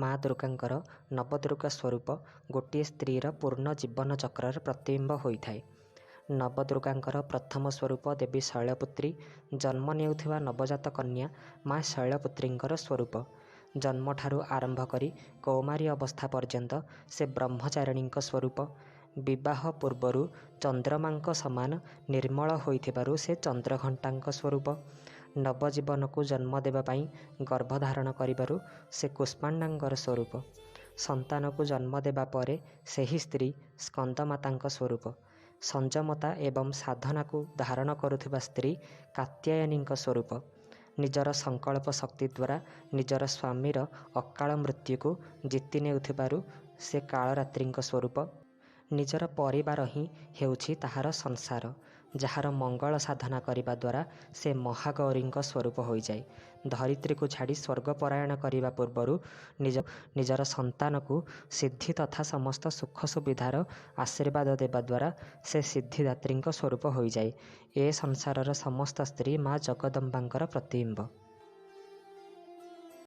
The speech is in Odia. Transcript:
ମା ଦୁର୍ଗାଙ୍କର ନବଦୁର୍ଗା ସ୍ୱରୂପ ଗୋଟିଏ ସ୍ତ୍ରୀର ପୂର୍ଣ୍ଣ ଜୀବନ ଚକ୍ରର ପ୍ରତିବିମ୍ବ ହୋଇଥାଏ। ନବଦୁର୍ଗାଙ୍କର ପ୍ରଥମ ସ୍ୱରୂପ ଦେବୀ ଶୈଳପୁତ୍ରୀ। ଜନ୍ମ ନେଉଥିବା ନବଜାତ କନ୍ୟା ମା ଶୈଳପୁତ୍ରୀଙ୍କର ସ୍ୱରୂପ। ଜନ୍ମଠାରୁ ଆରମ୍ଭ କରି କୌମାରୀ ଅବସ୍ଥା ପର୍ଯ୍ୟନ୍ତ ସେ ବ୍ରହ୍ମଚାରିଣୀଙ୍କ ସ୍ୱରୂପ। ବିବାହ ପୂର୍ବରୁ ଚନ୍ଦ୍ରମାଙ୍କ ସମାନ ନିର୍ମଳ ହୋଇଥିବାରୁ ସେ ଚନ୍ଦ୍ରଘଣ୍ଟାଙ୍କ ସ୍ୱରୂପ। ନବଜୀବନକୁ ଜନ୍ମ ଦେବା ପାଇଁ ଗର୍ଭଧାରଣ କରିବାରୁ ସେ କୁଷ୍ମାଣ୍ଡାଙ୍କର ସ୍ୱରୂପ। ସନ୍ତାନକୁ ଜନ୍ମ ଦେବା ପରେ ସେହି ସ୍ତ୍ରୀ ସ୍କନ୍ଦମାତାଙ୍କ ସ୍ୱରୂପ। ସଂଯମତା ଏବଂ ସାଧନାକୁ ଧାରଣ କରୁଥିବା ସ୍ତ୍ରୀ କାତ୍ୟାୟନୀଙ୍କ ସ୍ୱରୂପ। ନିଜର ସଂକଳ୍ପ ଶକ୍ତି ଦ୍ୱାରା ନିଜର ସ୍ୱାମୀର ଅକାଳ ମୃତ୍ୟୁକୁ ଜିତି ନେଉଥିବାରୁ ସେ କାଳରାତ୍ରିଙ୍କ ସ୍ୱରୂପ। ନିଜର ପରିବାର ହିଁ ହେଉଛି ତାହାର ସଂସାର, ଯାହାର ମଙ୍ଗଳ ସାଧନା କରିବା ଦ୍ୱାରା ସେ ମହାଗୌରୀଙ୍କ ସ୍ୱରୂପ ହୋଇଯାଏ। ଧରିତ୍ରୀକୁ ଛାଡ଼ି ସ୍ୱର୍ଗପରାୟଣ କରିବା ପୂର୍ବରୁ ନିଜ ନିଜର ସନ୍ତାନକୁ ସିଦ୍ଧି ତଥା ସମସ୍ତ ସୁଖ ସୁବିଧାର ଆଶୀର୍ବାଦ ଦେବା ଦ୍ୱାରା ସେ ସିଦ୍ଧିଦାତ୍ରୀଙ୍କ ସ୍ୱରୂପ ହୋଇଯାଏ। ଏ ସଂସାରର ସମସ୍ତ ସ୍ତ୍ରୀ ମା ଜଗଦମ୍ବାଙ୍କର ପ୍ରତିବିମ୍ବ।